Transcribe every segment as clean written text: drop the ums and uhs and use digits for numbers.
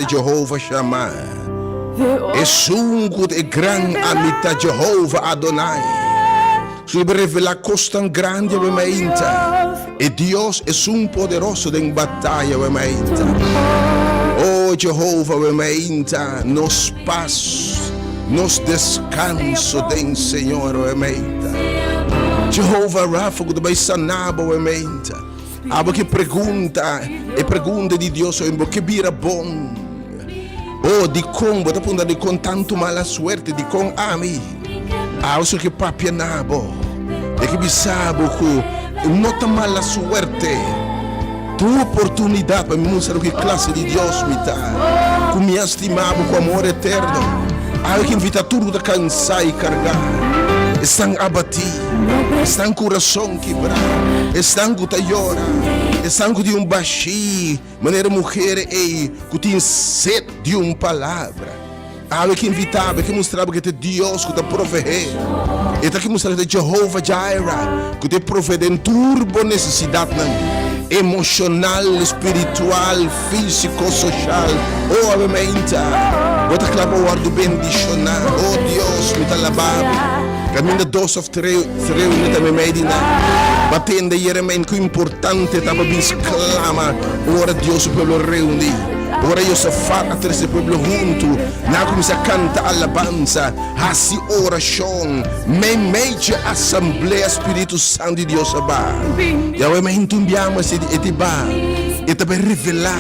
Jehovah Shammah. Esun ku ta e gran Ami Ta Jehovah Adonai. Su ta revelá kosnan grandi awe mainta. E Dios esun poderoso den bataya awe mainta. O Jehovah awe mainta, nos pas, nos deskanso den Señor awe mainta. Jehovah Rapha ku ta bai sana bo awe mainta. Abo ke pregunta, e pregunta di Dios awe, bo ke bira bon? Oh, dikon bo ta puntra dikon tantu mala suerte, dikon ami? Awe su ke papia na bo, e ke bisa bo ku no ta mala suerte. Ta un oportunidat pa mi mustra ki klase di Dios mi ta, ku mi a stima bo ku amor eterno. Awe ke invita tur ku ta kansá i kargá, esnan abatí, esnan kurason kibrá, esnan ku ta yora, esnan ku tin un bashí. Manera muher ei ku tin set di un palabra. Awe ke invitá bo, e ke mustra bo ke ta Dios ku ta proveé. E ta ke mustra ku ta Jehovah Jireh, ku ta proveé den tur bo nesesidatnan, emoshonal, spiritual, físiko, soshal. Oh, awe meinta, bo ta kla pa wòrdu bendishoná. Oh Dios, mi ta alabá bo. Kaminda dos òf tres reuní ta meimei di nan. Bo a tende Jeremías ku importante ta pa bin sklama ora Dios su pueblo reuní. Ora Josafat a trese e pueblo huntu, nan a kuminsá kanta alabansa, hasi orashon meimei dje asamblea. Spiritu Santu di Dios a ba. Yahweh mei hintumbiamo e ti ba. E ta bai revelá,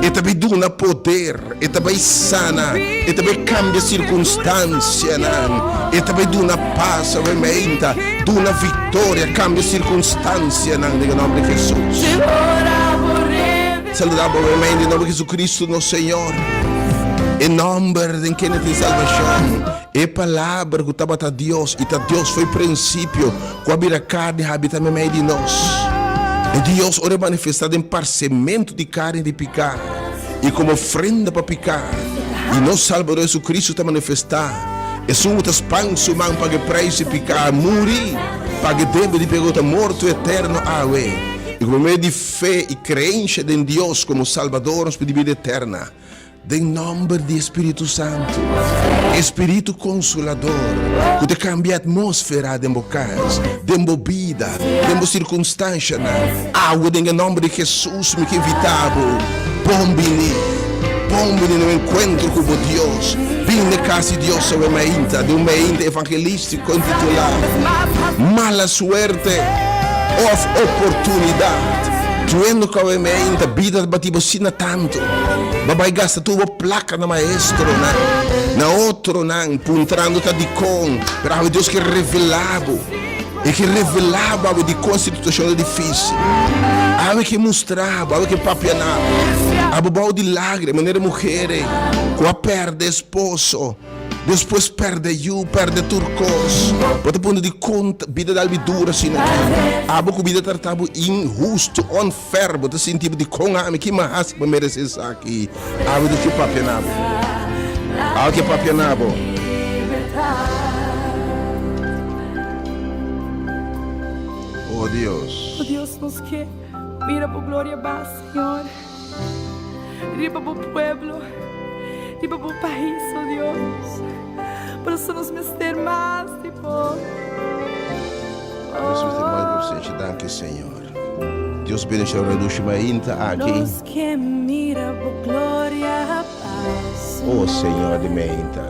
e ta bai duna poder. E ta bai sana, e ta bai kambia sirkunstansianan, e ta bai duna pas awe meinta, duna viktoria, kambia sirkunstansianan den e nòmber di Hesus. Saluda bo awe meinta den nòmber di Hesukristu nos Señor, e nòmber den kende tin salbashon, e Palabra ku tabata Dios i ta Dios fo'i prinsipio, ku a bira karni i habita meimei di nos. E Dios ora e manifestá den parsementu di karni di piká. I komo ofrenda pa piká di nos Salbador Jesucristo ta manifestá, esun ku ta span su man paga e preis di piká, muri, paga e debe di peka ku ta morto eterno awe, i ku pa medio di fe i kreensha den Dios komo Salbador nos pidi bida eterna. Den nòmber di e Spiritu Santu, e Spiritu Konsolador ku ta kambia e atmósfera den bo kas, den bo bida, den bo sirkunstanshanan, Awe den e nomber di Jesus mi ke invita bo, bon bini, bon bini na un encuentro cu bo Dios. Bin na e cas di Dios awe mainta, den un mainta evangelistico intitula Mala Suerte of Oportunidad. Tuendo cu awe mainta bida ta bati bo asina tanto, bo a bay gasta tur bo placa na maestronan, na otronan, puntrando ta dicon, pero awe Dios ke revela bo. E ke revelá bo awe dikon situashon ta difísil. Awe ke mustra bo, awe ke papia na bo. Abo bou di lágrima manera muher ei ku a pèrdè esposo, despues pèrdè yu, pèrdè tur kos. Bo ta puntra dikon bida ta albi duru asina aki. Abo ku bida trata bo inhustu, unfair, bo ta sinti bo dikon ami, ki mi a hasi pa meresé esaki? Awe Dios ke papia na bo. Awe ke papia na bo. Oh Dios. Oh Dios, nos ke mira bo gloria ba, Señor, riba bo pueblo, riba bo pais, oh Dios. Por eso nos mester mas di bo. Nos mester mas di bo presencia. Danki, Señor. Dios bendiciona nos dushi mainta aki. Nos ke mira bo gloria ba, Señor. Oh Señor di mainta.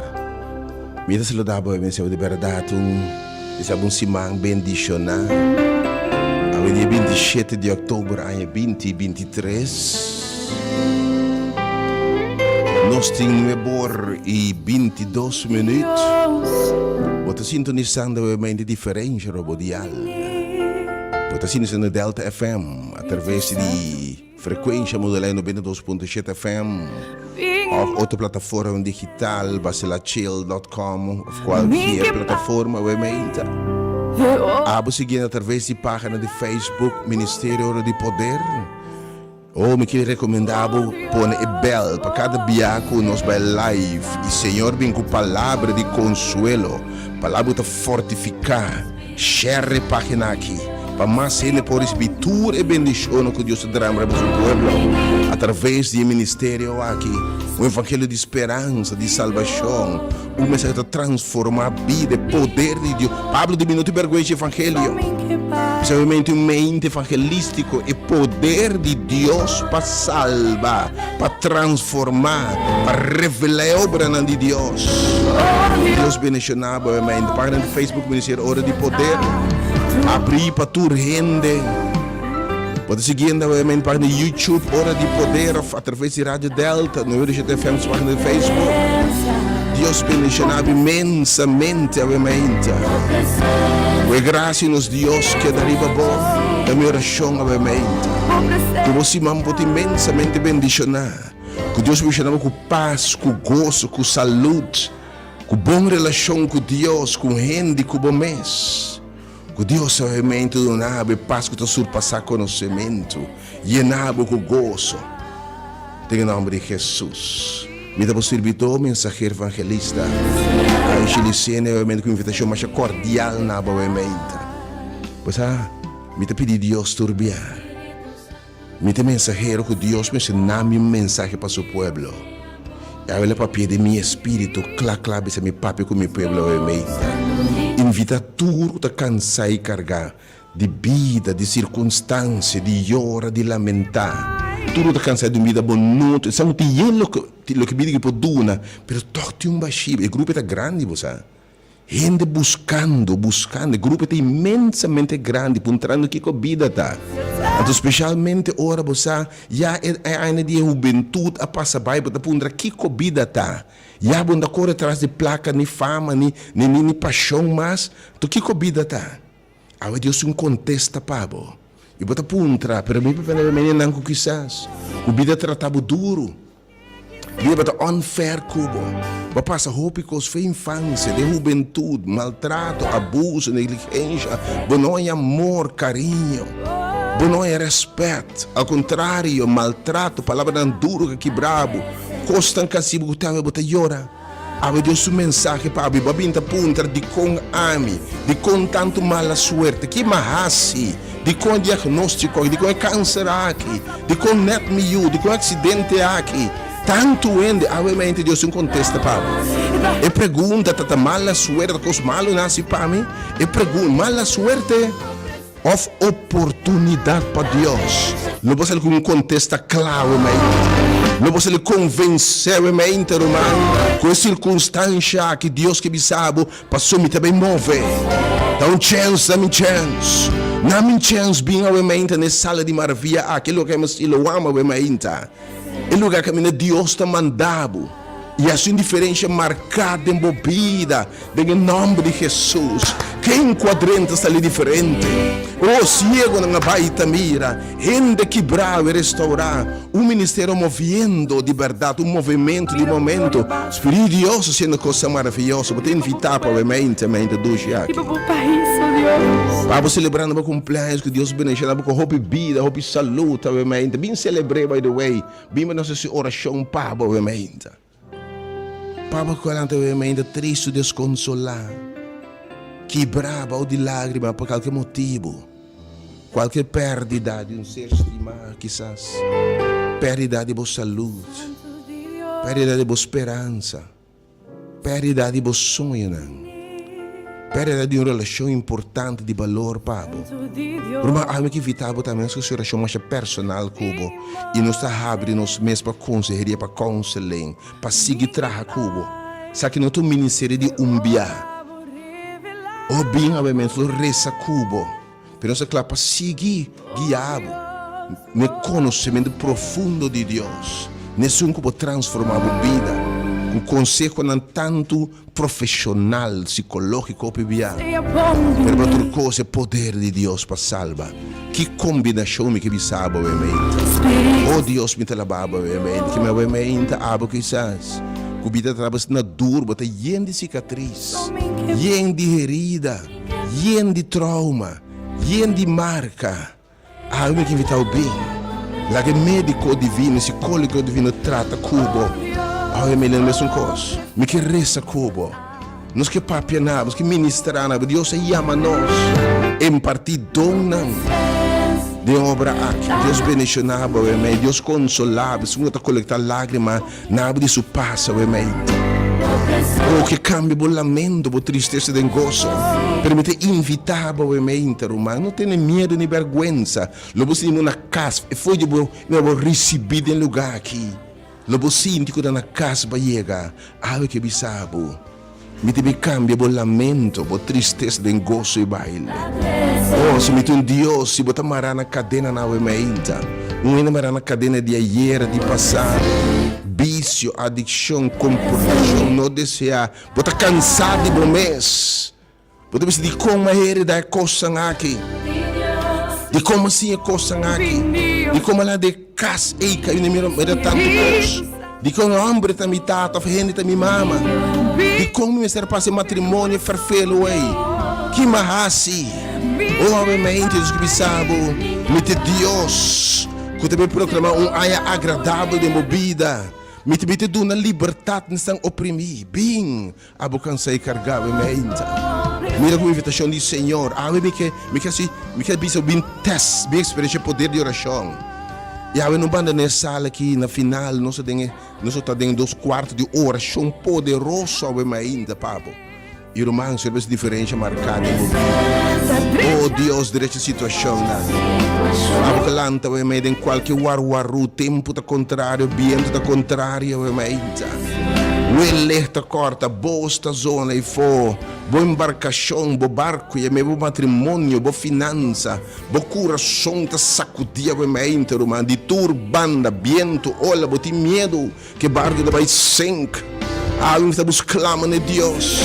Mi ta saluda bo mi desea bo di berdad un desea bo un siman bendiciona. Awe dia 27 di october aña 2023. Nos tin nuebe or y 22 minuut. Bo ta sintonisando awe mente diferencia robo dial. Bo ta sintonisando Delta FM a traves di Frecuencia modulá e 92.7 FM of otro plataforma digital bacilachill dot com of cualkier plataforma web meinta. Abo siguiendo a traves di pagina di Facebook Ministerio Oro di Poder. Oh, mi kier recomenda bo pone e bel pa cada bia cu nos bai live y Señor bin cu palabra di consuelo, palabra cu ta fortifica. Share e pagina aki. pa mas hende por risibí tur e bendishonnan ku Dios ta drama riba su pueblo atraves di e ministerio aki. Un evangelio di speransa, di salbashon, un mensahe ku ta transformá bida, e poder di Dios. Pablo di mi no tin bèrgwensa di e evangelio. Spesialmente un mente evangelístiko, e poder di Dios pa salba, pa transformá, pa revelá e obranan di Dios. Dios bendishoná bo, amen. Página di Facebook Ministerio Ora di Poder abrí pa tur hende. Bo ta siguiendo awe página di YouTube Ora di Poder of atraves di Radio Delta 97 FM su página di Facebook. Dios bendishoná bo inmensamente awe mainta. Ku e grasia nos Dios keda riba bo, ta mi orashon awe mainta. Ku bo siman bo ta inmensamente bendishoná. Ku Dios bendishoná bo ku pas, ku goso, ku salud, ku bon relashon ku Dios, ku hende, ku bo mes. Ku Dios sabiamentu duna bo e pas ku ta surpasá konosementu, yena bo ku goso. Den e nòmber di Hesus. Mi ta bo sirbidó, mensahero evangelista Aisha Lucena, i obviamente ku invitashon masha kordial na bo awe-meinta. Bo sa, mi ta pidi Dios tur bia. Mi ta e mensahero ku Dios mester na mi un mensahe pa su pueblo. I awe la papia den mi espiritu kla kla bisa mi papia ku mi pueblo awe meinta. Invita tur ku ta kansa i kargá di bida, di sirkunstansia, di yora, di lamentá. Tur ku ta kansa di un bida bonuto, esnan ku tin yen loke bida ki por duna, pero tòg tin un bashí. E grupo e ta grandi, bo sa. Hende buskando, buskando. E grupo ta inmensamente grandi, puntrando kiko bida ta. Anto speshalmente ora bo sa ya e aña di e hubentut a pasa bai, bo ta puntra kiko bida ta. Ya bo no ta kore tras di plaka, ni fama, ni ni ni pashon mas. Anto kiko bida ta? Awe Dios tin un kontesta pa bo. I bo ta puntra, pero mi papia na nan ku kisas ku bida trata bo duru. Bida ta unfair ku bo. Bo a pasa hopi kos fe infansia, den hubentut, maltrato, abuso, negligensha. Bo no haña amor, kariño. Bo no haña rèspèt. Al kontrario, maltrato, palabranan duru ku a kibra bo, kosnan ku a hasi bo ku tambe bo ta yora. Awe Dios su mensahe pa abi. Bo a bin ta puntra, Dikon ami? Dikon tantu mala suerte? Ki m'a hasi? Dikon e diagnóstiko aki? Dikon e kanser aki? Dikon nèt mi yu? Dikon e aksidente aki? Tantu hende! Awe mente Dios tin un kontesta pa bo. E pregunta ta, Ta mala suerte? Ta kos malu na hasi pa mi? E pregunta, Mala suerte? Of oportunidat pa Dios. Lo bo sali ku un kontesta kla wemente. Lo bo sali konvensé wemente, ruman, ku e sirkunstansha aki Dios ke bisa bo, paso mi ta bai move. Ta un chèns, na mi chèns. Na mi chèns bin awemente na e sala di maravia aki, e lugar ku yama Siloam awemente. E lugar kaminda Dios ta manda bo i hasi un diferensha marká den bo bida, den e nòmber di Hesus. Ken ku a drenta sali diferente. O siegonan a bai ta mira, hende kibrá a restaurá, un ministerio moviendo di bèrdat, un movementu di momento. Spiritu di Dios hasiendo kosnan maravioso. Bo ta invitá pa bo mente, mente dushi aki. Pa bo selebrando bo kumpleaños, ku Dios bendishoná bo ku hopi bida, hopi salud, awe mente. Bin selebr'é, by the way. Bin pa nos hasi orashon pa bo, awe mente. Pa bo ku a lanta awe mente tristu, deskonsolá, kibrá bou di lágrima pa kalke motibu, kualke pèrdida di un ser stimá, kisas pèrdida di bo salud, pèrdida di bo speransa. Pèrdida di bo soñonan. Pèrdida di un relashon importante di balor pa bo. Ruman, ami ke invitá bo tambe nos hasi orashon masha personal ku bo i nos ta habri nos mes pa konseheria, pa counseling, pa sigui traha ku bo. Esaki no ta un ministerio di un bia. O bin awe mes lo resa ku bo. Pero nos ta kla pa sigui guia bo n'e konosementu profundo di Dios, n'esun ku por transformá bo bida ku konsehonan tantu profeshonal, sikológiko hopi bia. Pero pa tur kos e poder di Dios pa salba. Ki kombinashon mi ke bisa bo awe meinta. O Dios mi ta laba bo awe meinta. Ke mi awe meinta abo kisas ku bida ta tabata asina duru, bo ta yen di sikatris, yen di herida. Yen di trauma, yen di marka. Awe mi ke invitá bo bin. Laga e médiko divino, e sikólogo divino trata ku bo. Awe mi lei mesun kos. Mi ke resa ku bo. Nos ke papia na bo, nos ke ministrá na bo. Dios a yama nos. Impartí donnan den obra aki. Dios bendishoná bo awe mei. Dios konsolá bo. Esun ku ta kolektá lágrima, na bo di su pas awe mei. Oh, ke kambia bo lamento, bo tristesa den goso. Pero mi ta invitá bo awe mei, ruman, no tene miedu ni bèrgwensa. Lo bo sinti bo na kas, e fo'i di bo lo bo risibí den lugá aki. Lo bo sinti ku ta na kas bo a yega. Awe ke bisa bo, Mi ta bin kambia bo lamento, bo tristesa den goso i baile. Oh, si mi ta un Dios, si bo ta mará na kadenanan awe mainta, un hende mará na kadena di ayera, di pasado, bisio, adikshon, komportashon no deseá, bo ta kansá di bo mes. Bo ta bisa, Dikon mi a hereda e kosnan aki? Dikon mi a siña e kosnan aki? Dikon mi a laga e kas ei kai unda mi mira tantu kos? Dikon e hòmber ta mi tata òf e hende ta mi mama? Dikon mi mester a pasa e matrimonio ferfelu ei? Ki mi a hasi? O awe mente Dios ke bisa bo, Mi ta Dios ku ta bin proklamá un aña agradabel den bo bida. Mi ta bin ta duna libertat na esnan oprimí. Bin! Abo cansa y carga awe meinta. Mira cu invitacion di Señor. Awe mi ke, mi ke haci, mi ke bisa bin test, bin experiencia e poder di oracion. Y awe no banda na e sala aki, na final nos ta den e, nos ta den dos cuarto di oracion poderoso awe meinta pa bo. Y ruman, si bo diferencia marca den bo bida. Oh Dios, drecha situacionnan. Abo ke lanta awe mei den cualke warwaru, tempo ta contrario, biento ta contrario awe meinta. Weleh ta kòrta, bos ta zona i fo, bo embarkashon, bo barku, yam'é bo matrimonio, bo finansa, bo kurason ta sakudí awe meinte, ruman, di tur banda, bientu, ola, bo tin miedu ku e barku ta bai sink. Awe mi ta bus sklama na e Dios,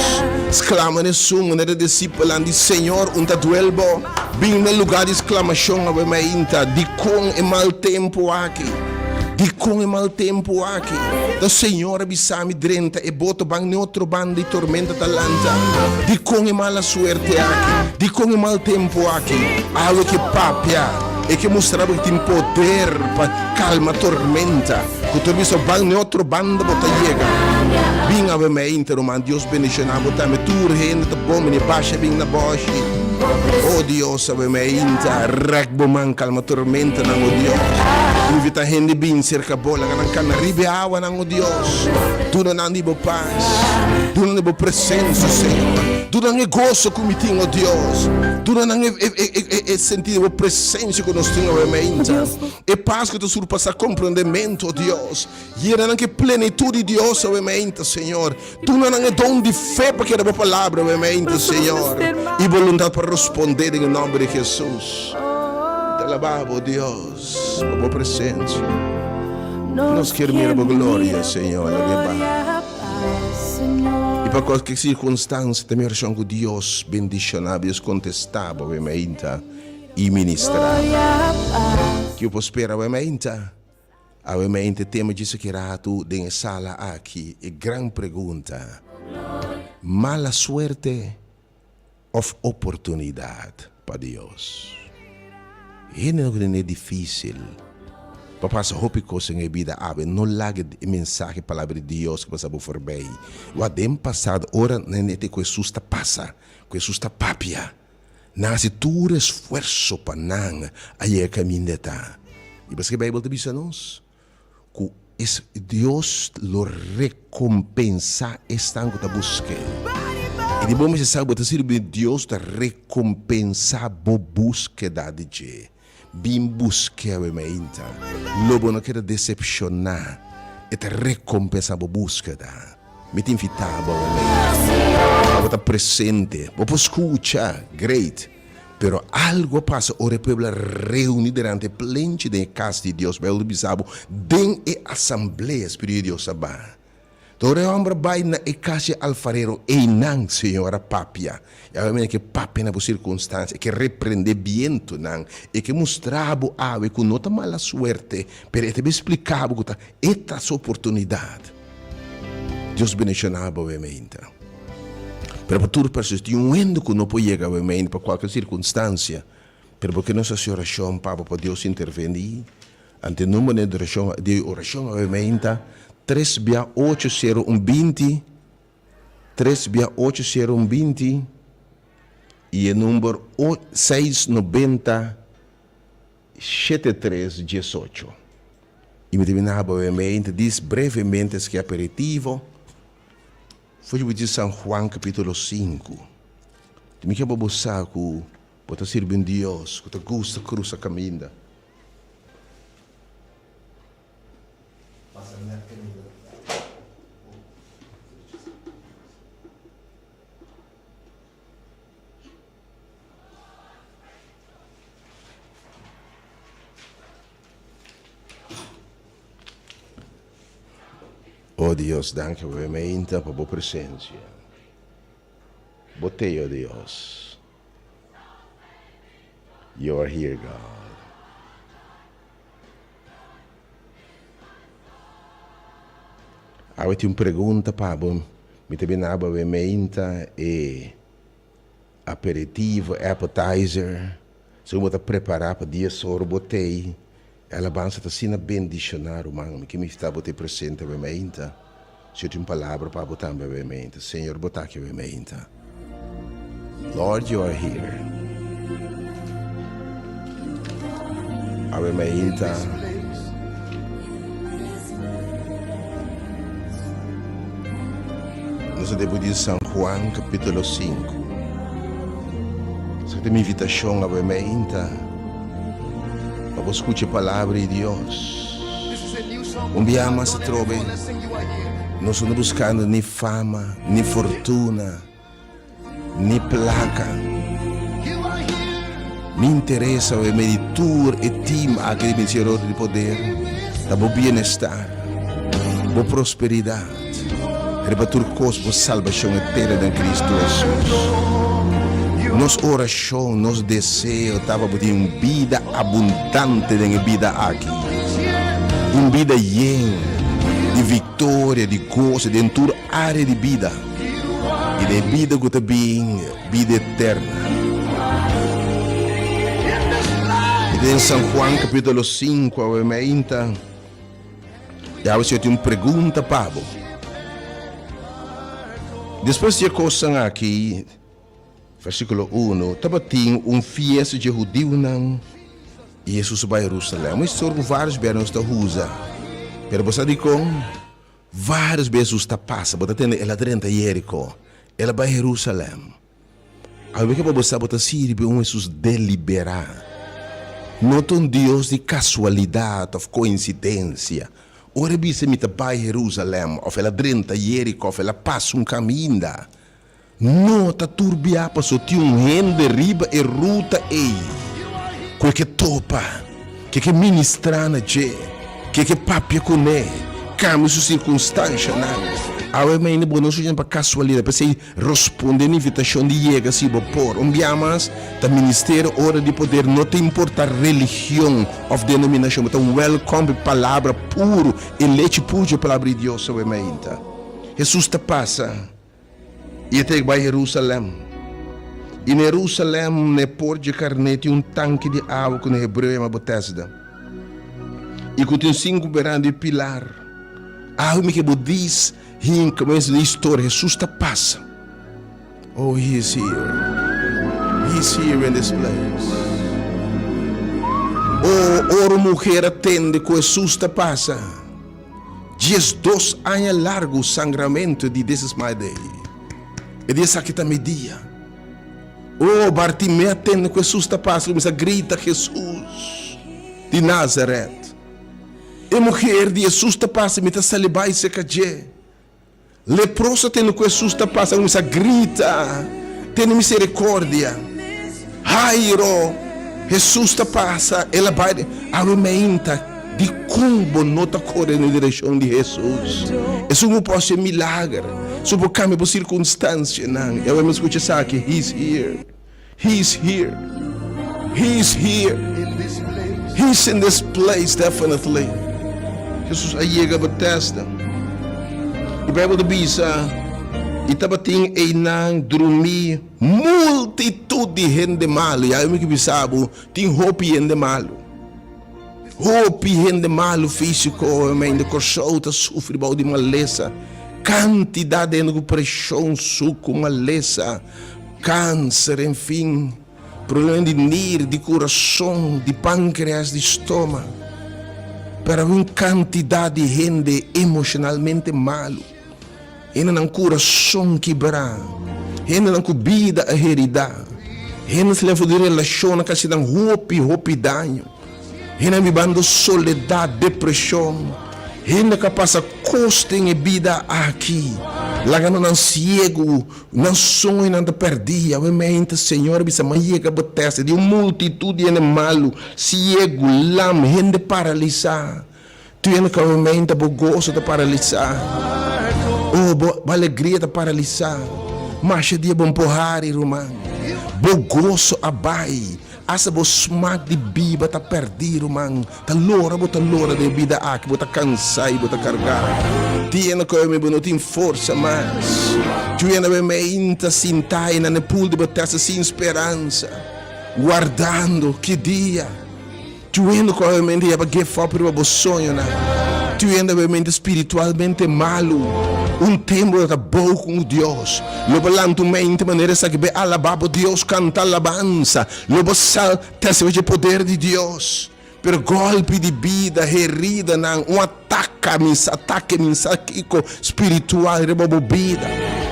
sklama na esun, manera e disipelnan di Señor, un ta duel bo? Bin na e lugá di sklamashon awe meinta, dikon e mal tempu aki? Dikon e mal tempu aki? Ta Señor a bisa mi drenta e boto ban n'e otro banda i tormenta ta lanta. Dikon e mala suerte aki? Dikon e mal tempu aki? Awe ke papia, e ke mustra bo ke tin poder pa kalma tormenta. Ku tur bisa ban n'e otro banda bo ta yega. Bin awe meinta ruman, Dios bendiciona bo tambe. Tur hende ta bon bini basha bin na boshi. O Dios awe meinta, rek bo man kalma tormentanan, o Dios. Invita hende bin serka bo, laga nan kana riba e awanan, o Dios. Duna nan di bo pas, duna nan di bo presensia, Señor. Duna nan e goso ku mi tin, o Dios. Duna nan e sentido di bo presensia ku nos tin awe meinta. E pas ku ta surpasá komprondementu, o Dios. Yena nan ku e plenitut di Dios awe meinta, Señor. Duna nan e don di fe pa kere bo palabra awe meinta, Señor, i boluntat pa respondé den e nòmber di Hesus. Mi ta alabá bo, Dios, pa bo presensia. Nos kier mira bo gloria, Señor, laga e ba. I pa kualke sirkunstansia ta mi orashon ku Dios bendishoná bo, Dios kontestá bo awe meinta. I ministrá. Ki bo por spera awe mainta? Awe mainta e tema djis aki ratu den e sala aki, e gran pregunta, Mala suerte of oportunidat pa Dios? Hende no tene dificil pa pasa hopi cos den e bida awe, no laga e mensahe palabra di Dios ku pasa bo forbij. Wak den pasado ora nan e te ku Jesus ta pasa, ku Jesus ta papia. Nan hasi tur esfuerso pa nan a yega kaminda e ta. I paske Beibel ta bisa nos ku es Dios lo rekompensá esnan ku ta busk'é. I di bo mester sa ku bo ta sirbi Dios ta rekompensá bo búskeda di dje. Bin busk'é awe mainta. Lo bo no keda desepshoná. E ta rekompensá bo búskeda. Mi ta invitá bo awe pa bo ta presente. Bo por skucha, great, pero algu a pasa ora e pueblo a reuní durante e plenchi den e kas di Dios. Beibel ta bisa bo, den e asamblea Spiritu di Dios a baha. Ta ora e hòmber a bai na e kas di e alfarero, einan Señor a papia. I awe manera ke papia na bo sirkunstansia, e ke reprendé bientunan, e ke mustra bo awe ku no ta mala suerte, pero e ta bin splika bo ku ta e ta su oportunidat. Dios bendiciona bo awe meinta. Pero pa tur persona tin un hende cu no por yega awe meinta pa cualkier circunstancia, pero bo ke nos haci oracion pa bo pa Dios interveni? Ante number di oracion di oracion awe meinta, tres bia ocho sero un binti, tres bia ocho sero un binti. I e number 690 73 18. I mi ta bini haba brevemente, dis brevemente esaki aperitivo. For di San Juan capítulo 5. Mi ke pa bo sa ku bo ta sirbi un Dios ku ta gusta krusa kaminda. O Dios, danki pa bo meinta, pa bo presencia. Bo t'ey, o Dios. You are here, God. Awe tin un pregunta pa bo. Mi ta bini aba bo meinta e aperitivo, appetizer. Segun bo ta prepara pa dia sor bo t'ey. E alabansa ta asina bendiciona, ruman. Mi ke mifta bo t'ey presente awe meinta. Si yo tin un palabra pa bo tambe awe meinta. Señor, bo ta aki awe meinta. Lord, you are here. Awe meinta. Nos a debu di San Juan capítulo 5. Esaki ta mi invitacion awe meinta pa bo scucha e palabra di Dios. Un biaha mas atrobe, nos no ta buskando ni fama, ni fortuna, ni plaka. Mi interes awe mei di tur e team aki di Ministerio Roda di Poder ta bo bienestar, bo prosperidat, riba tur kos bo salbashon eterno den Kristu Hesus. Nos orashon, nos deseo ta pa bo tin un bida abundante den e bida aki. Un bida yen di viktoria, di goso den tur área di bida i den e bida ku ta bin, bida eterna. I den San Juan kapítulo 5 awe meinta, Yahweh Señor tin un pregunta pa bo. Despues di e kosnan aki, Versíkulo unu, Tabatin un fiesta dje hudiunan, i Hesus a bai Jerusalèm. Un historia ku vários bes nos ta usa, pero bo sa dikon? Vários bes Hesus ta pasa, bo ta tende el a drenta Jeriko, el a bai Jerusalèm. Awe ke pa bo sa bo ta sirbi un Hesus deliberá. No ta un Dios di kasualidat òf koinsidensia. Ora e bisa mi ta bai Jerusalèm, òf el a drenta Jeriko, òf el a pasa un kaminda, No ta turbiá paso tin un hende riba e ruta ei ku e ke topa, ku e ke ministrá na dje, ku e ke papia kuné, kambia su sirkunstanshanan. Awe mainda bo no shuña pa kasualidat, p'esei rospondé na invitashon di yega si bo por. Un bia mas, ta ministerio ora di poder no ta importá religion òf denominashon, bo ta wèlkòm pa e palabra puru, e lechi puru dje palabra di Dios awe mainta. Hesus ta pasa. I e ta bai Herusalèm. I na Herusalèm, na e port dje Karné, tin un tanki di awa ku na hebreo yama Betesda, i ku tin sinku beranda i pilar. Awe mi ke bo dis hinka mes den historia. Hesus ta pasa. Oh, he is here. He is here in this place. Oh, ora un muher a tende ku Hesus ta pasa. 12 aña largu sangramentu di This is my day. E di esaki ta mi dia. Oh, Bartimeo a tende ku Hesus ta pasa, kuminsá grita, Hesus di Nazaret. E muher di Hesus ta pasa, mi ta sali bai serka dje. Leproso tende ku Hesus ta pasa kuminsá grita, Tene miserikordia! Jairo, Hesus ta pasa, el a bai awe meinta, dikon bo no ta kore na direkshon di Hesus? Esun ku por hasi milager, esun por kambia bo sirkunstansianan. I awe mi skucha esaki, He is here, He is here, He is here, He is in this place definitely. Hesus a yega Betesda. E Bijbel ta bisa, I tabatin einan drumí multitud di hende malu. Ya mi ke bisa bo, tin hopi hende malu. Hopi hende malu físiko, hende Kòrsou ta sufri bou di malesa. Kantidat di hende ku preshon, suku, malesa. Kanser, enfin, problema di nir, di kurason, di pankreas, di stoma. Pero un kantidat di hende emoshonalmente malu. Hendenan kurason kibrá, hendenan ku bida a heridá, hende sali afó di relashonnan ku a hasi nan hopi, hopi daño, hendenan bibando soledat, depreshon, hende ku a pasa kos den e bida aki, lagando nan siegu, nan soñonan ta pèrdí. Awe meinta Señor a bisa, Mi a yega bo tèst di un multitut di hende malu, siegu, lam, hende paralisá. Tene ku aumenta bo goso ta paralisá. Oh, bo alegria ta paralisá. Masha dia bo por hari, ruman. Bo goso a bai. Asta bo smak di biba ta pèrdí, ruman. Ta lora bo ta lora den e bida aki. Bo ta kansá i bo ta kargá. Tene ku aumenta bo no tin forsa mas. Tene ku aumenta sintá ei na e pool di bo tèsta sin speransa, wardando ki dia. Tuendo ku awemente ya ba give up riba bo soñonan. Tuendo awemente spiritualmente malu. Un tempu lo ta bou ku Dios. Lo bo lanta un mente manera esaki be alabá bo Dios, kanta alabansa. Lo bo sa tèsti e poder di Dios. Pero gòlpi di bida, heridanan, un ataka, mi sa atake, mi sa kiko, spiritual riba bo bida.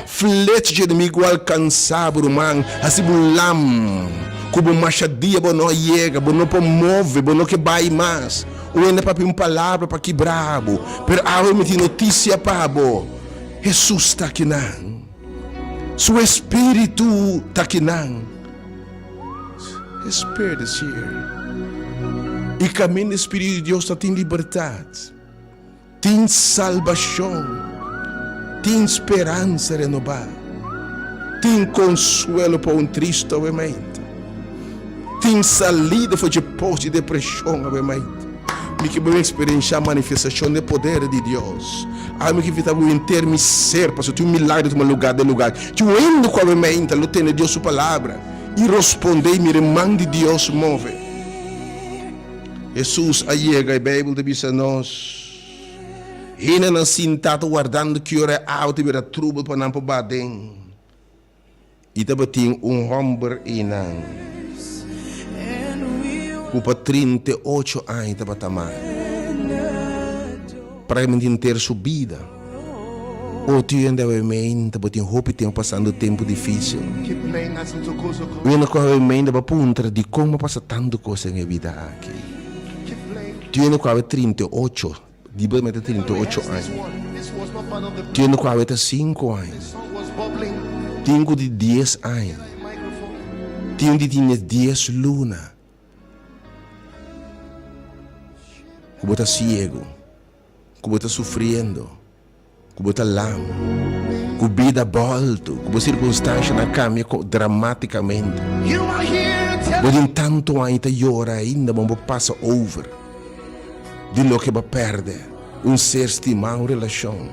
Flecha dje enemigu alkansá bo, ruman, hasi bo lam, ku bo masha dia bo no a yega, bo no por move, bo no ke bai mas. Un hende papia un palabra pa kibra bo, pero awe mi tin notisia pa bo, Hesus ta akinan. Su Espíritu ta akinan. His Spirit is here. I kaminda e Spiritu di Dios ta tin libertat. Tin salbashon, tin speransa renobá, tin konsuelo pa un tristu awemente, tin salida for dje pos di depreshon awemente. Mi ke bo eksperenshá manifestashon di e poder di Dios. Ami ke invitá bo henter mi ser pasobra tin un milagro ta tuma lugá den lugá. Tin un hende ku awemente lo tende Dios su palabra i rospondé i mira e man di Dios move. Hesus a yega, e Beibel ta bisa nos, Hendenan sintá ta wardando ki ora e awa ta bira trubel pa nan por baha den. I tabatin un hòmber einan ku pa 38 aña tabata mal. Práktikamente henter su bida. Otro hende awe meinta bo tin hopi tempu pasando tempu dificil. Un hende cu awe meinta bo a puntra dicon bo a pasa tantu cos den e bida aki. Tin hende cu awe 38, di bo mete 38 aña. Tin hende cu awe ta cinco aña. Tin cu di dies aña. Tin di tin dies luna. Cu bo ta ciego. Ku bo ta sufriendo, ku bo ta lam, ku bida bòltu, ku bo sirkunstanshanan a kambia dramatikamente. Bo tin tantu aña ta yora ainda, bo por pasa over di loke bo a pèrdè, un ser stimá, un relashon,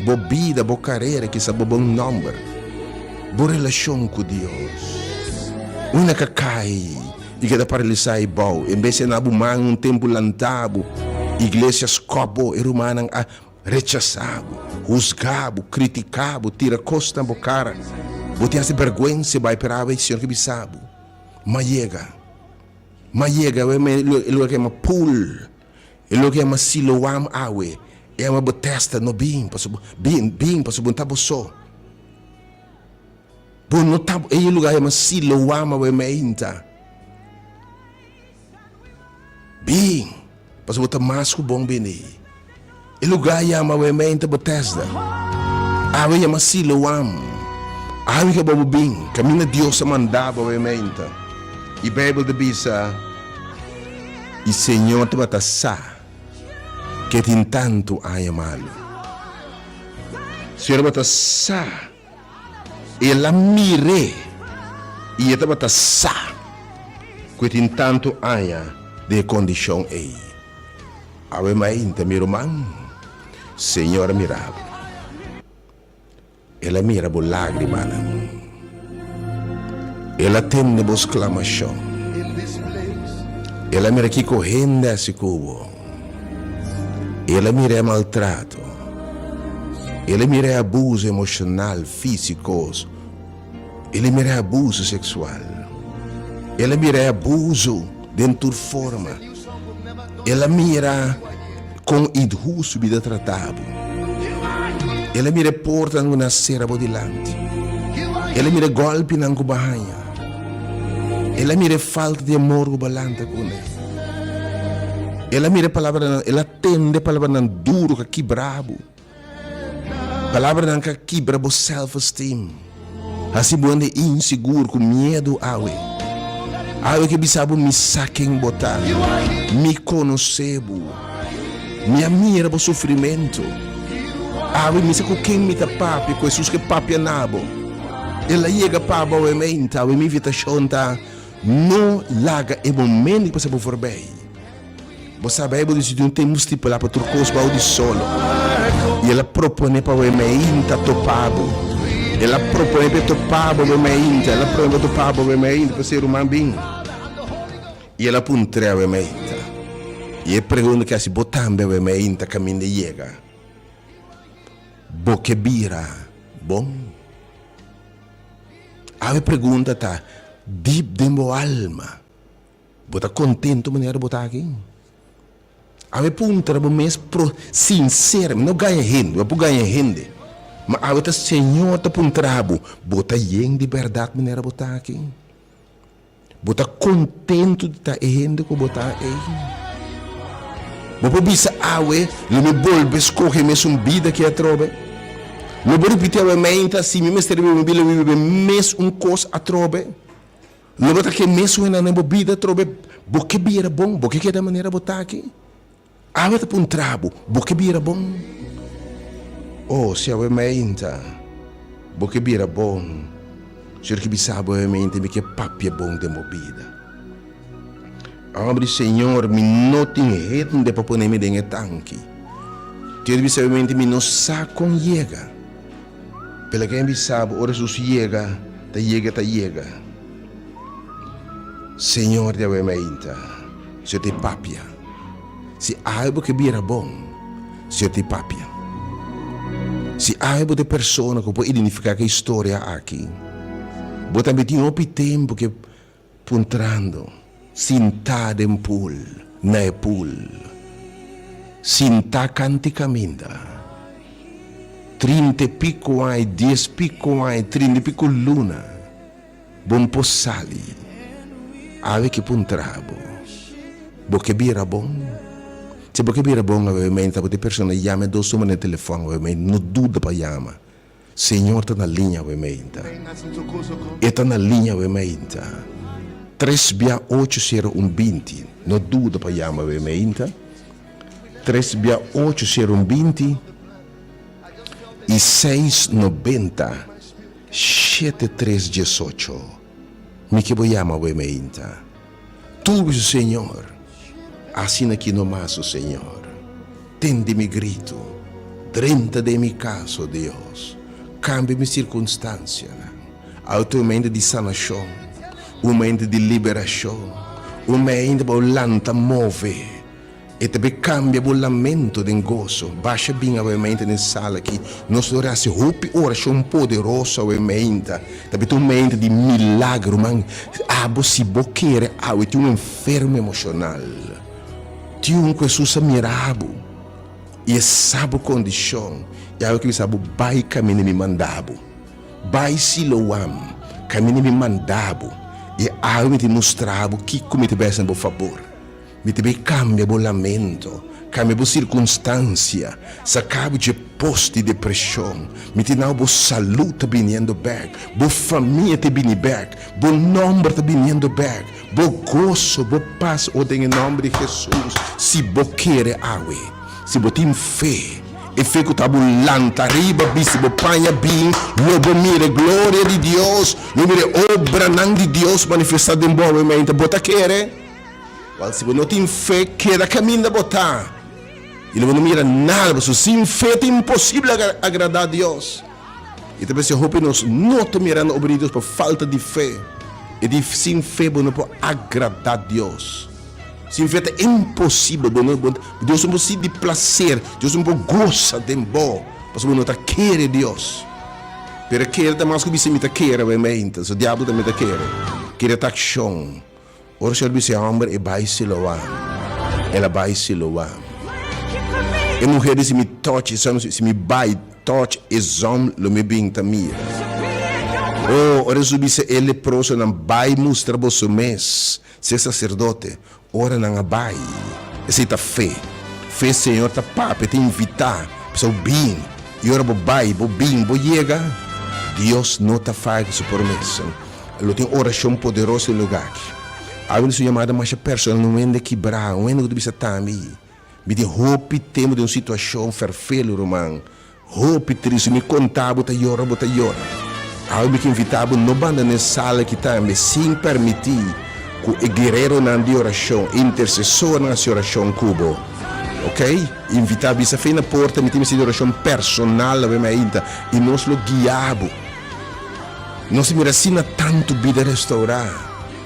bo bida, bo karera, kisas bo bon nòmber, bo relashon ku Dios. Unda ka kai? I keda paralisá i bou. En bes di na bo man un tempu lantá bo, iglesia skòp bo, e rumannan a rechasá bo, husgá bo, kritiká bo, tira kos na bo kara. Bo tin hasi bèrgwensa bai, pero awe Señor ke bisa bo, M'a yega. M'a yega. Awe e lugar ke yama Pool, e lugar ke yama Siloam awe, e yama Betesda, no bin, pasobra bin, bin, pasobra bo no ta bo so. Bo no ta e lugar yama Siloam awe meinta. Bin, pasobra bo ta mas ku bon bini. E lugar yama awe meinta Betesda. Awe yama Siloam. Awe ke bo bin, kaminda Dios a manda bo awe meinta. I Beibel ta bisa, I Señor tabata sa ke tin tantu aña malu. Señor tabata sa. El a mir'é i e tabata sa ku e tin tantu aña den e kondishon ei. Awe mainta, mi ruman, Señor a mira bo. El a mira bo lágrimanan. El a tende bo sklamashon. El a mira kiko hende a hasi ku bo. El a mira e maltrato. El a mira e abuso emoshonal, físiko. El a mira e abuso seksual. El a mira e abuso den tur forma. El a mira kon inhustu bida trata bo. El a mira e portanan ku nan a sera bo dilanti. El a mira e gòlpinan ku bo a haña. El a mira e falta di amor ku bo a lanta kuné. El a mira e palabranan, el a tende e palabranan duru ku a kibra bo. Palabranan ka kibra bo self-esteem, hasi bo hende insigur ku miedu awe. Awe ke bisa bo mi sa ken bo ta, mi konosé bo, mi a mira bo sufrimentu. Awe mi sa ku ken mi ta papia, ku Hesus ke papia na bo. El a yega pa bo awe meinta, awe mi invitashon ta, no laga e momento pasa bo forbei. Bo sa Bijbel dici di un tempu stipulá pa tur kos bou di solo. I el a proponé pa bo meinta topa bo. El a proponé pa e topa bo bo meinta. El a proponé pa topa bo bo meinta pa ser ruman bin. I el a puntr'é bo meinta. I e pregunta ke hasi bo tambe bo meinta kaminda e yega. Bo ke bira bon? Awe pregunta ta dip den bo alma. Bo ta contento manera bo ta aki? Awe puntra bo mes pro sincero, mi no gaña hende, bo por gaña hende, ma awe ta Señor ta puntra bo, bo ta yen di berdad manera bo ta aki? Bo ta contento di ta e hende cu bo ta ey? Bo por bisa awe, lo mi bolbe scoge mesun bida ki atrobe? Lo bo ripiti awe meinta, si mi mester biba mi bida, lo mi biba e mes un cos atrobe? Lo bo ta ke mesun hendenan den bo bida atrobe bo ke bira bon, bo ke keda manera bo ta aki? Awe ta puntra bo, bo ke bira bon? Oh, si awe meinta bo ke bira bon, Señor ke bisa bo awe meinta mi ke papia bon den bo bida. Homber di Señor, mi no tin hende pa pone mi den e tanki. Dios bisa awe meinta mi no sa kon yega. Pela ken bisa bo ora Jesus yega, ta yega ta yega. Señor di awe mainta, Señor ta papia. Si awe bo ke bira bon, Señor ta papia. Si awe bo ta e persona ku por identifiká ku e historia aki, bo tambe tin hopi tempu ke Puntrando, Sintá den pool, na e pool. Sintá kanti kaminda. Trinta e piko ai, dies piko ai, trinta e piko luna. Bo n'po sali. Awe ke puntra bo. Bo ke bira bon? Si bo ke bira bon awe meinta bo ta e persona yama e dos numero na e telefòn awe meinta. No duda pa yama. Señor ta na liña awe meinta. E ta na liña awe meinta. Tres bia ocho sero un binti. No duda pa yama awe meinta. Tres bia ocho sero un binti i seis nobenta shete tres diesocho. Mi ke bo yama awe meinta. Tur bisa Señor, asina ki nomas, o Señor, tende mi gritu, drenta den mi kas, o Dios, kambia mi sirkunstansianan. Awe ta un mente di sanashon, un mente di liberashon, un mente pa bo lanta move. E ta bay cambia bo lamento den goso. Basha bin awe meinta den sala aki. Nos lo rasi hopi oracion poderoso awe meinta. Ta bay ta un meinta di milagro, man. Abo si bo kere awe tin un enfermo emocional. Tin un cu Hesus a mira bo y e sa bo condicion y awe ke bisa bo bay caminda mi manda bo. Bay Siloam, caminda mi manda bo y awe mi ta mustra bo kico mi ta bay haci na bo fabor. Mi ta bay cambia bo lamento, cambia bo circunstancia, saca bo dje pos di depresion. Mi ta nau bo salud ta biniendo bek, bo famia ta bini bek, bo nomber ta biniendo bek, bo goso, bo pas, o den e nomber di Jesus, si bo kere awe, si bo tin fe, e fe cu ta bo lanta riba, bisti bo paña bin, lo bo mira e gloria di Dios, lo mira e obranan di Dios manifesta den bo awe mente. Bo ta kere? Wal si bo no tin fe, keda kaminda bo ta, i lo bo no mira nada, pasobra sin fe ta imposible agradá Dios. I ta p'esei hopi nos no ta mira na obra di Dios pa falta di fe. E di sin fe bo no por agradá Dios. Sin fe ta imposibel, bo no, Dios no por sinti plaser, Dios no por gosa den bo, pasobra bo no ta kere Dios. Pero kere ta mas ku bisa mi ta kere awe meinta. So diabel tambe ta kere. Kere ta akshon. Ora Señor bisa e homber e bai Siloam, el a bai Siloam. E muher di si mi touch e zom, si mi bai touch e zom lo mi bin ta mira. Oh, ora Jesus bisa e leprosonan bai mustra boso mes se sacerdote, ora nan a bai. Esei ta fe. Fe Señor ta papia, ta invita, bisa bo bin. I ora bo bai, bo bin, bo yega, Dios no ta faya ku su promesa. Lo tin orashon poderoso den lugá aki. Awe nos un yamada masha personal, un hende kibrá, un hende ku ta bisa tambe, Mi tin hopi tempu den un situashon fèrfelu, ruman, hopi tristu. Mi konta bo ta yora, bo ta yora. Awe mi ke invitá bo no banda na e sala aki tambe sin permití ku e guereronan di orashon, e intersesornan hasi orashon ku bo. Oké? Invitá, bisa fe na porta, mi tin mester di orashon personal awe mainta i nos lo guia bo. Nos a mira asina tantu bida restourá.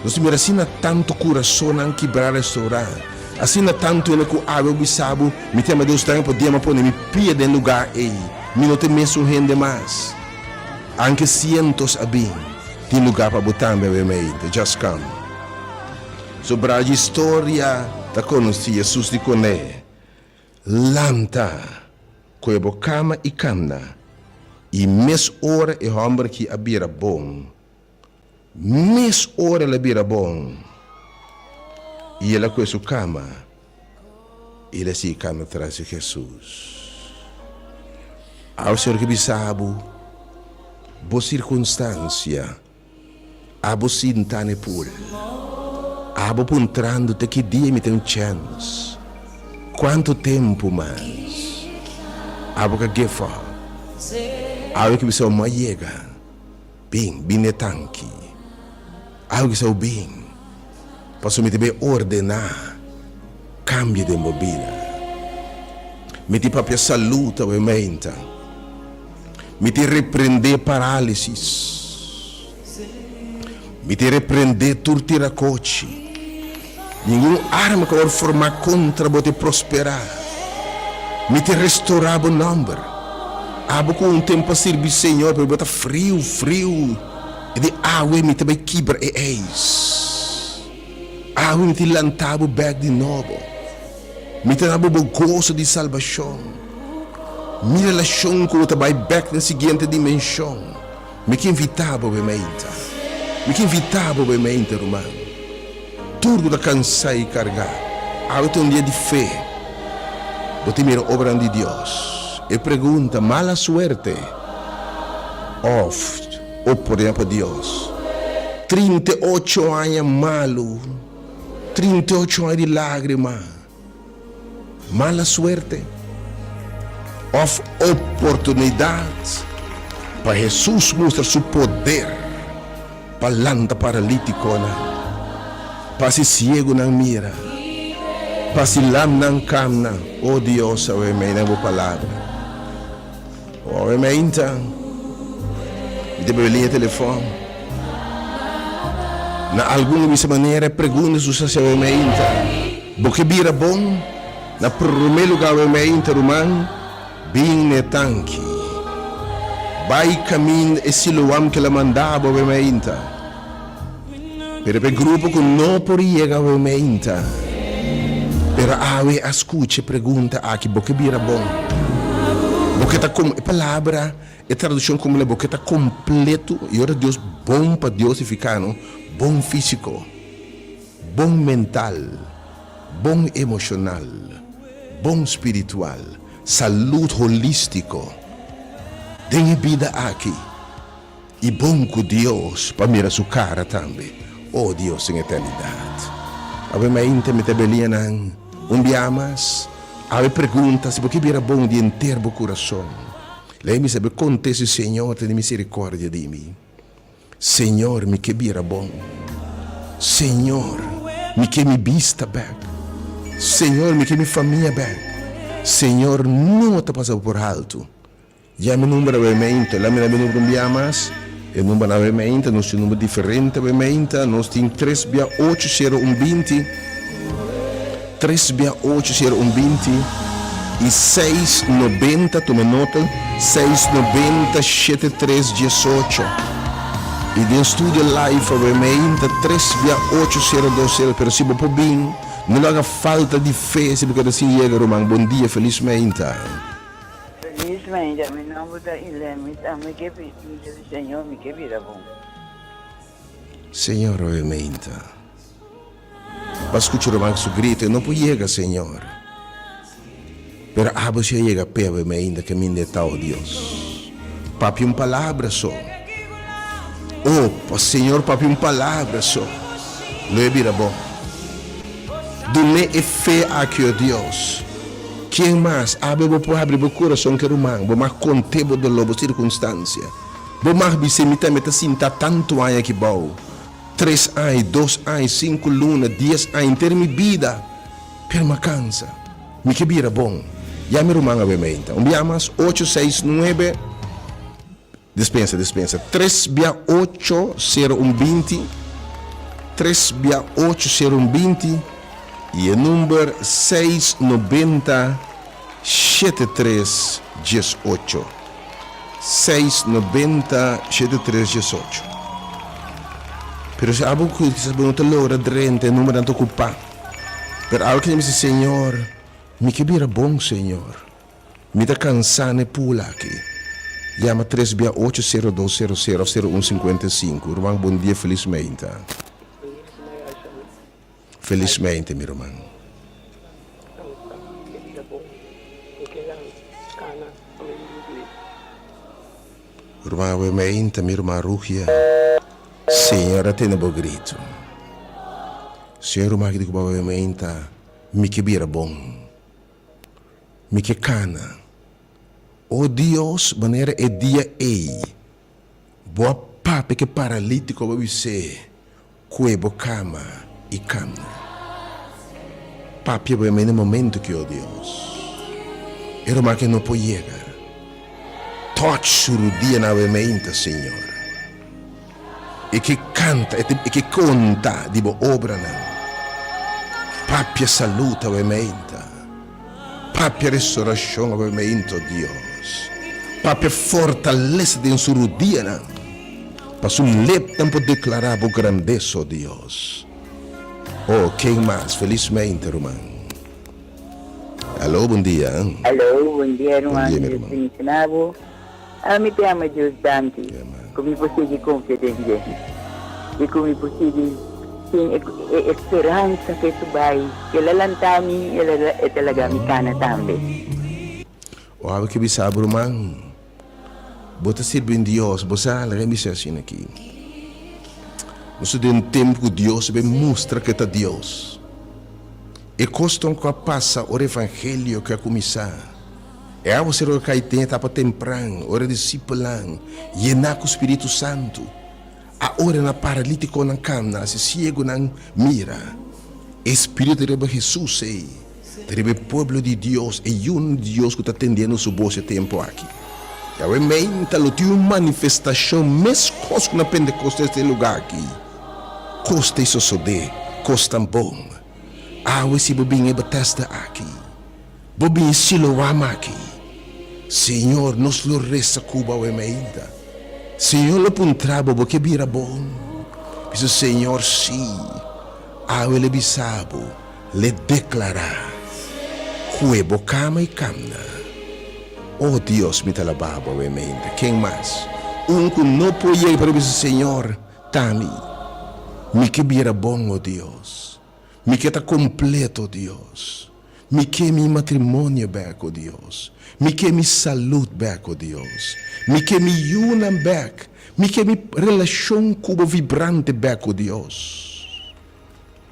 Nos a mira asina tantu kurasonnan kibrá restourá. Asina tantu hende ku awe bisa bo, Mi ta ama Deus tantu pa dia mi a pone mi pia den lugá ei, mi no ta e mesun hende mas. Anke sientos a bin, tin lugá pa bo tambe awe mei. Just come. Sobrá dje historia ta konosí, Jesus di kuné, Lanta, kohe bo kama i kamna. I mes ora e hòmber ki a bira bon. Mes ora el a bira bon, i el a kohe su kama, i el a sigui kana tras di Hesus. Awe Señor ke bisa bo, bo sirkunstansia. Abo sinta n'e pool. Abo puntrando te ki dia mi ten un chèns. Kuantu tempu mas? Abo ka give up. Awe ki bisa bo no a yega. Bin, bin n'e tanki. Awe ki bisa bo bin. Pasobra mi ta bay ordená kambio den bo bida. Mi tin papia salú ta bay meinta. Mi tin reprendé parálisis. Mi tin reprendé tur tirakochi. Ningun arma ku a wòrdu formá kontra bo ta prosperá. Mi tin restorá bo nòmber. Abo ku un tempu a sirbi Señor, pero bo ta friu, friu. E di awe mi ta bai kibra e eis. Awe mi tin lanta bo bek di nobo. Mi ta dabo bo goso di salbashon. Mi relashon ku bo ta bai bek na e siguiente dimenshon. Mi ke invita bo bai meinta. Mi ke invita bo bai meinta, ruman. Tur ku ta kansá i kargá, awe ta un dia di fe. Bo ta mira obranan di Dios. E pregunta, mala suerte òf oportunidat pa Dios? 38 aña malu, 38 aña di lágrima. Mala suerte òf oportunidat pa Hesus mustra su poder pa lanta paralítikonan, pa hasi siegunan mira, pa hasi lamnan kamna. O Dios, awe mei den bo palabra. Awe meinta mi ta bebe liña telefòn. Na algun di misa manera e pregunta su sa si awe meinta bo ke bira bon. Na promé lugá awe meinta ruman bin n'e tanki. Bai kaminda e Siloam ke la manda bo awe meinta. Pero pa e grupo ku no por yega awe meinta, pero awe a skucha e pregunta aki, bo ke bira bon? Bo ke ta kom, e palabra, e traduccion komo la bo ke ta kompleto, i ora Dios bon pa Dios nifiká no, bon físiko, bon mental, bon emoshonal, bon spiritual, salud holístiko den e bida aki. I bon ku Dios pa mira su kara tambe. O Dios den eternidat. Awe mainta mi ta belia nan un bia mas. Awe pregunta si bo ke bira bon di henter bo kurason. Lei mi sabe kontesti Señor tene miserikordia di mi. Señor mi ke bira bon. Señor mi ke mi bista bek. Señor mi ke mi famia bek. Señor no ta pasa bo por haltu. Ya mi number awe meinta, la mira mi number un bia mas, e numbernan awe meinta, nos tin number diferente awe meinta, nos tin tres bia ocho sero un binti, tres bia ocho sero un binti. i seis nobenta, tuma nota, seis nobenta shete tres diesocho. I den studio live awe meinta tres bia ocho sero dos sero, pero si bo por bin, no laga falta di fe si bo keda sin yega ruman. Bon dia, felis meinta. Felis meinta, mi nomber ta Ilene, mi tambe ke pidi Señor mi ke bira bon. Señor awe meinta. Bo a scucha ruman su grito, e no por yega, Señor. Pero abo si a yega p'e awe mainda caminda e ta, oh Dios. Papia un palabra so. Oh, pa Señor papia un palabra so, lo e bira bon. Dun'e e fe aki, oh Dios. Ken mas? Awe bo por habri bo curason cu e ruman, bo mag cont'e bo dolor, bo circunstancia. Bo mag bis'e, Mi tambe ta sinta tantu aña aki bou. Tres aña, dos aña, sinku luna, dies aña, henter mi bida, pero mi a kansa. Mi ke bira bon. Ya mi ruman a bay meinta. Un bia mas, ocho, seis, nuebe, dispensa, dispensa, tres bia ocho, sero, un, binti, tres bia ocho, sero, un, binti, i e number seis, nobenta, shete, tres, dies, ocho. Seis nobenta shete tres diesocho. Pero si abo ku kisas bo no ta logra drenta e numbernan ta okupá. Pero abo kier bisa, Señor, mi ke bira bon, Señor. Mi ta kansá na e pool aki. Yama tres bia ocho sero dos sero sero òf sero un sinkuenta i sinku. Ruman bon dia felismente. Felismente mi ruman. Ruman awe meinta mi ruman Rugia. Señor a tende bo grito. Señor ruman aki di ku bo awe meinta mi ke bira bon. Mi ke kana. O Dios manera e dia ei bo a papia ke paralítiko bo bis'é Kue bo kama i kamna. Papia bo e mene momento ki, o Dios. E ruman ke no por yega. Touch su rudia na awe meinta, Señor. E ke kanta, e ke konta di bo obranan. Papia salud awe meinta. Papia restauracion awe meinta, o Dios. Papia fortalesa den su rudianan. Pa su lepnan por deklará bo grandesa, o Dios. O, ken mas? Felismente, ruman. Aló, bon dia. Aló, bon dia, ruman. Bon dia, mi Dios ruman. bendiciona bo. Ami te ama Dios danki ku mi por sigui konfia den dje i ku mi por sigui tin e e speransa ku e ta bai. El a lanta mi, el a e ta laga mi kana tambe. O, abo ke bisa bo, ruman? Bo ta sirbi un Dios, bo sa laga mi bisa asina aki. Nos ta den un tempu ku Dios a bin mustra ku e ta Dios. E kosnan ku a pasa ora evangelio ku a kuminsá, e awaseru a kai den etapa tempran, ora e disipelnan yená ku Spiritu Santu a ora na paralítikonan kamna, hasi siegunan mira. E Spiritu riba Hesus ei. Ta riba e pueblo di Dios, e yunan di Dios ku ta tendiendo su bos e tempu aki. Yahweh meinta lo tin un manifestashon meskos ku na Pentekostes den e lugá aki. Kos ta e sosodé, kos tan bon. Awe si bo bin e Betesda aki, bo bin e Siloam aki, Señor, nos lo resa ku bo awe meinta. Señor lo puntra bo, bo ke bira bon? Bisa, Señor, sí. Awe lo bisa bo. L'e deklará, Kue bo kama i kamna. O Dios, mi ta alabá bo awe mente. Ken mas? Un ku no por yega pero bisa, Señor, ta mi. Mi ke bira bon, o Dios. Mi ke ta kompleto, o Dios. Mi ke mi matrimonio bèk, o Dios. Mi ke mi salud bèk, o Dios. Mi ke mi yunan bèk. Mi ke mi relashon ku bo vibrante bèk, o Dios.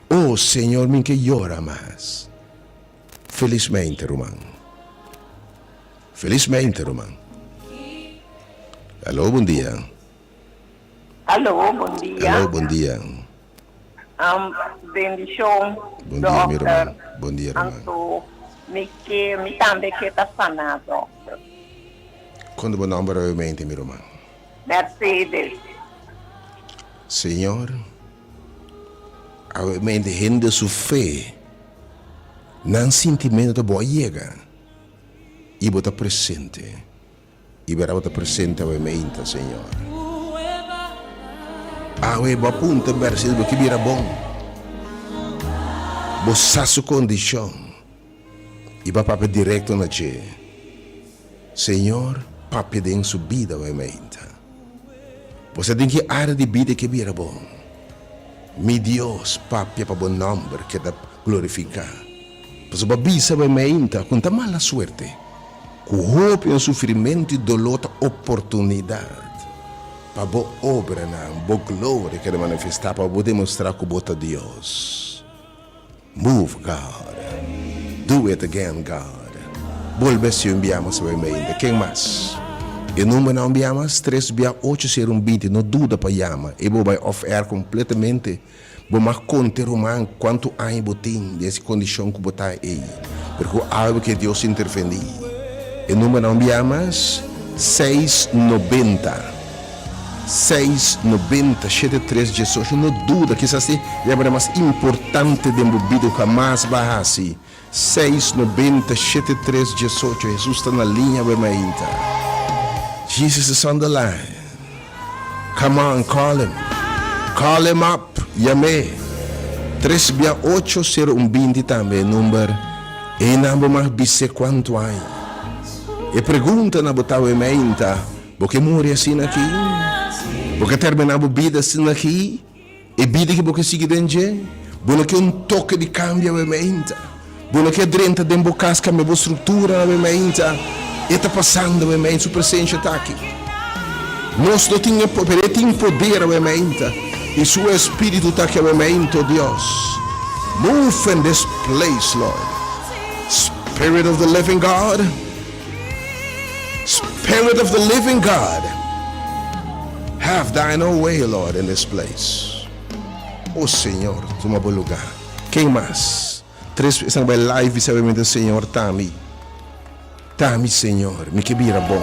Oh Señor mi ke yora mas. Felismente ruman. Felismente ruman. Alo bon dia. Alo bon dia. Alo bon dia. Bendicion Bon dia mi dokter. ruman. Bon dia ruman. Anto mi ke mi tambe ke ta sana dokter. Konta bo nomber nuevamente mi ruman. Mercedes. Señor. Awe mente hende su fe, nan sintimentu ta bo a yega. I bo ta presente. I bera bo ta presente awe meinta, Señor. Awe bo a punta bèrsi bo ke bira bon. Bo sa su kondishon. I bo a papia direkto na dje. Señor, papia den su bida awe meinta. Bo sa den ki área di bida e ke bira bon. Mi Dios, papia pa bo nòmber keda glorifiká. Pasobra bo a bisa awe meinta ku N ta mala suerte. Ku hopi un sufrimentu i doló ta oportunidat pa bo obranan, bo gloria keda manifestá, pa bo demostrá ku bo ta Dios. Move, God. Do it again, God. Bolbe hasi un bia mas awe meinta. Ken mas? E numbernan un bia mas, tres bia ocho sero un binti. No duda pa yama. E bo bai off air completamente. Bo mag konta e ruman kuantu aña bo tin den ese kondishon ku bo ta ei, pero ku algu ke Dios intervení. E numbernan un bia mas, seis nobenta, seis nobenta, shete tres diesocho. No duda, kisas e yamada mas importante den bo bida ku hamas bo a hasi. Seis nobenta shete tres diesocho Hesus ta na liña awe mainta Jesus is on the line Come on call him Call him up Yam'é Tres bia ocho sero un binti tambe e number Einan bo mag bis'é kuantu aña E pregunta na bo ta awe mainta Bo ke muri asina aki? Bo ke terminá bo bida asina aki? E bida ki bo ke sigui den dje, bo no ke un toke di kambia awe meinta. Bo no ke drenta den bo kas kambia bo struktura awe meinta. E ta pasando awe meinta, su presensia ta aki. Nos no tin e poder, pero e tin poder awe meinta. I su Espiritu ta aki awe meinta, o Dios. Move in this place, Lord. Spirit of the living God. Spirit of the living God, have thine own way, Lord, in this place. O Señor, tuma bo lugar. Ken mas? Tres esnan bai live bisa obviamente Señor ta mi. Ta mi Señor, mi ke bira bon.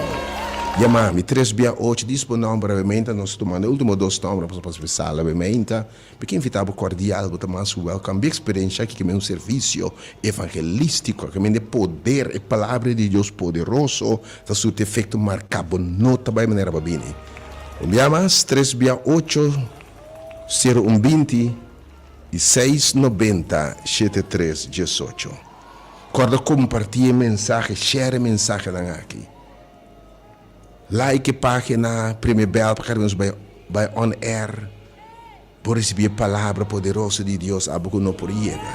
Yama mi tres bia ocho dis bo nomber obviamente nos ta tumando e ultimo dos nomber pasobra pa sala obviamente. Mi ke invita bo cordial, bo ta mas welcome. Bi experiencia aki ke men un servicio evangelistico, ke men e poder, e palabra di Dios poderoso ta surti efecto marca bo no ta bay manera bo a bini. Un bia mas, tres bia ocho, sero un binti y seis nobenta shete tres diesocho. Corda comparti e mensahe, share e mensahenan aki. Like e pagina, primi e bel pa kada nos bai bai on air bo ricibi e palabra poderoso di Dios abo cu no por yega.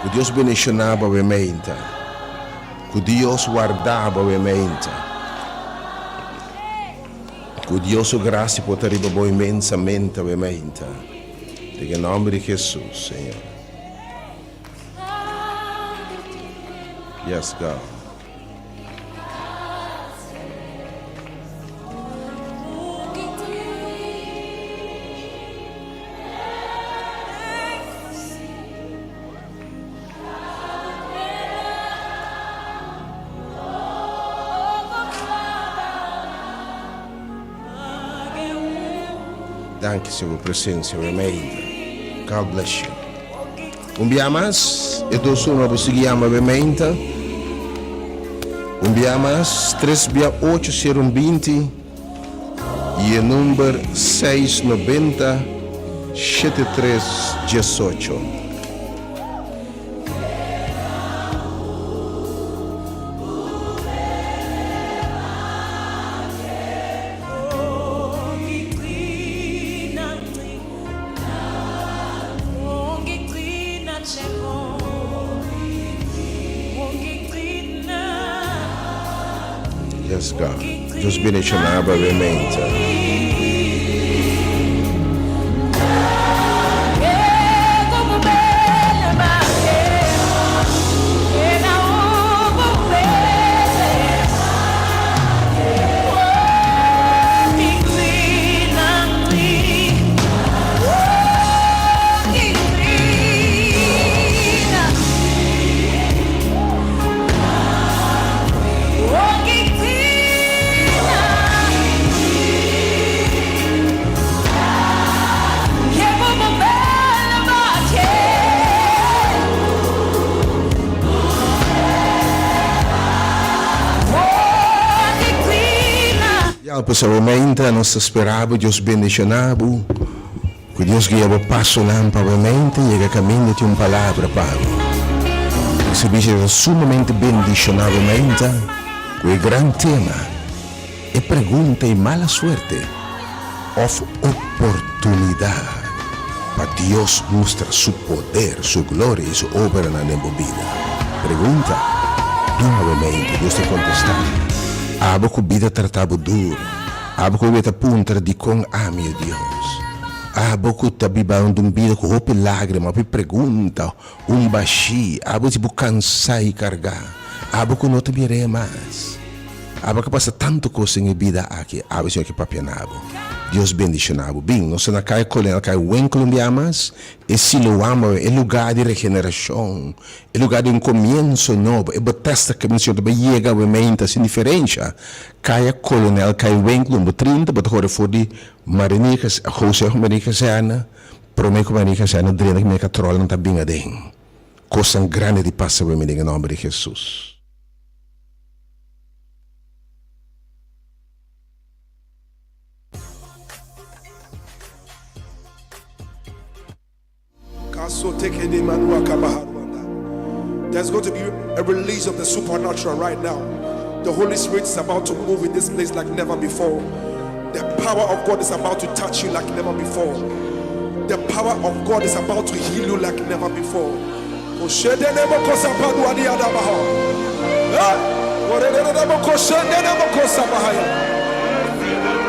Cu Dios bendiciona bo awe meinta. Cu Dios warda bo awe meinta. Cu Dios su gracia por ta riba bo inmensamente awe meinta. Den e nomber di Jesus, Señor. Yes, God. Danki Señor bo presencia mi mainta. God bless you. Un bia mas, e dos uno bo sigui yama be meinta. Un bia mas, tres bia ocho sero un binti i e number seis nobenta shete tres diesocho. Yes God. Dios bendiciona bo awe mente. Ya pues awe meinta nos ta spera bo Dios bendiciona bo cu Dios guia bo pasonan pa awe meinta yega caminda tin un palabra pa bo. E servicio ta sumamente bendiciona awe meinta cu e gran tema E pregunta e mala suerte of oportunidad pa Dios mustra su poder, su gloria y su obranan den bo bida? Pregunta, Duna bo mente, Dios ta contesta. Abo cu bida trata bo duro, abo cu ta puntra dicon ami, o Dios? Abo cu ta bibando un bida cu hopi lagrima, hopi pregunta, un bashi, abo di bo cansa y carga, abo cu no ta mira mas. Abo a pasa tantu kos den e bida aki, abo Señor ke papia na abo. Dios bendiciona abo. Bin, nos ta na Kaya Kolonel, Kaya Winkel un bia mas, e Siloam, e lugar di regeneracion, e lugar di un comienzo nobo, e Bethesda caminda Señor ta bay yega awe meinta sin diferencia. Kaya Kolonel, Kaya Winkel number 30, bo ta hora for di Marinier, Jose Marinier Kazerne, prome ku Marinier Kazerne drenta ku Mecatrolnan ta bin aden. Kosnan grandi di pasa awe mi den e nomber di Jesus. There's going to be a release of the supernatural right now. The Holy Spirit is about to move in this place like never before. The power of God is about to touch you like never before. The power of God is about to heal you like never before.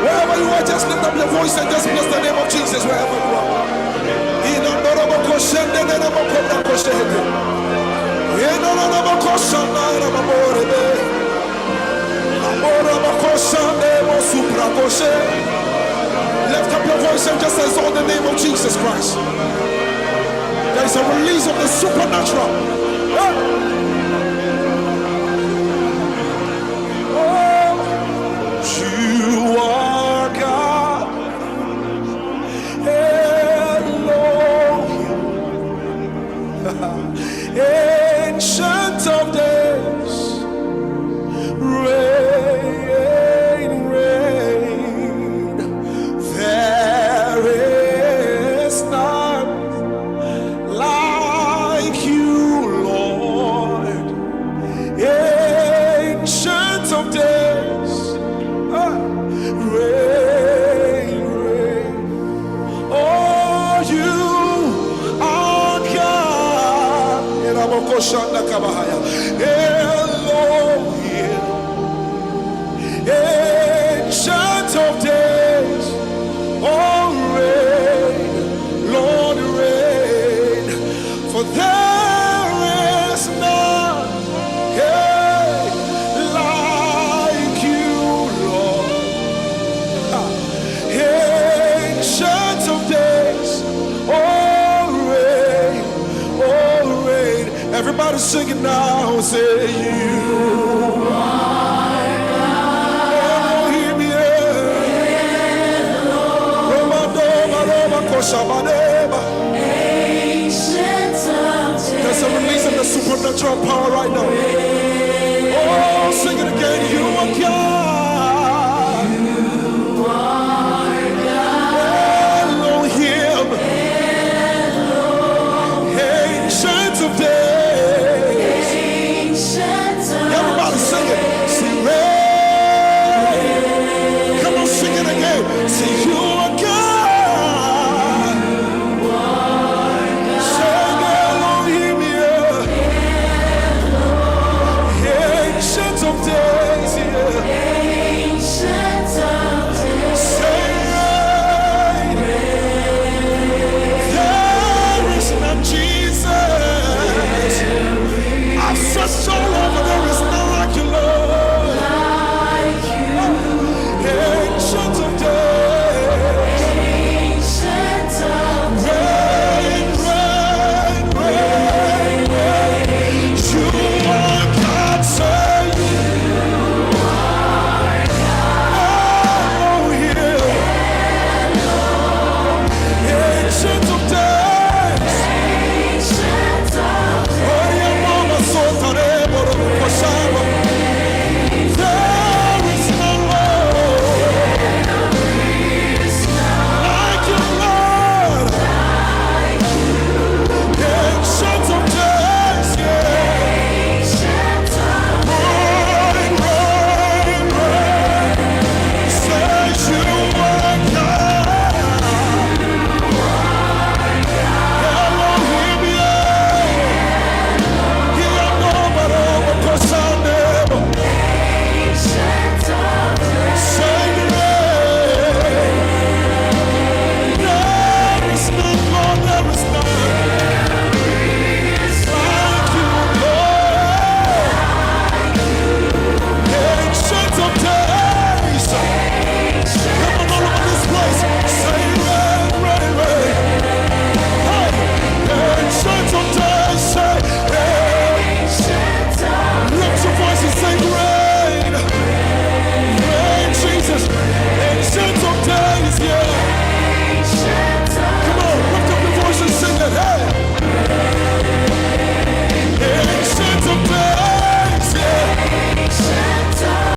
Wherever you are, just lift up your voice and just bless the name of Jesus wherever you are. Lift up your voice and just exalt the name of Jesus Christ. There is a release of the supernatural. Oh, you are God. Elohim. Ancient of days. Reign, reign. There is none like you, Lord. Ancient of days. Ah, reign, reign. Oh, you are God. Elohim. Ancient of days. Oh, reign, Lord, reign. For there is none hey, like you, Lord. Ancient of days, oh reign, oh reign. Everybody sing it now, say you are Elohim, yeah. Romadoma, Roma, Koshabaneba. There's a release of the supernatural power right now. Oh, sing it again. You are God. You are God. Elohim. Ancient of days. Everybody sing it. Sing reign. Come on, sing it again. Say you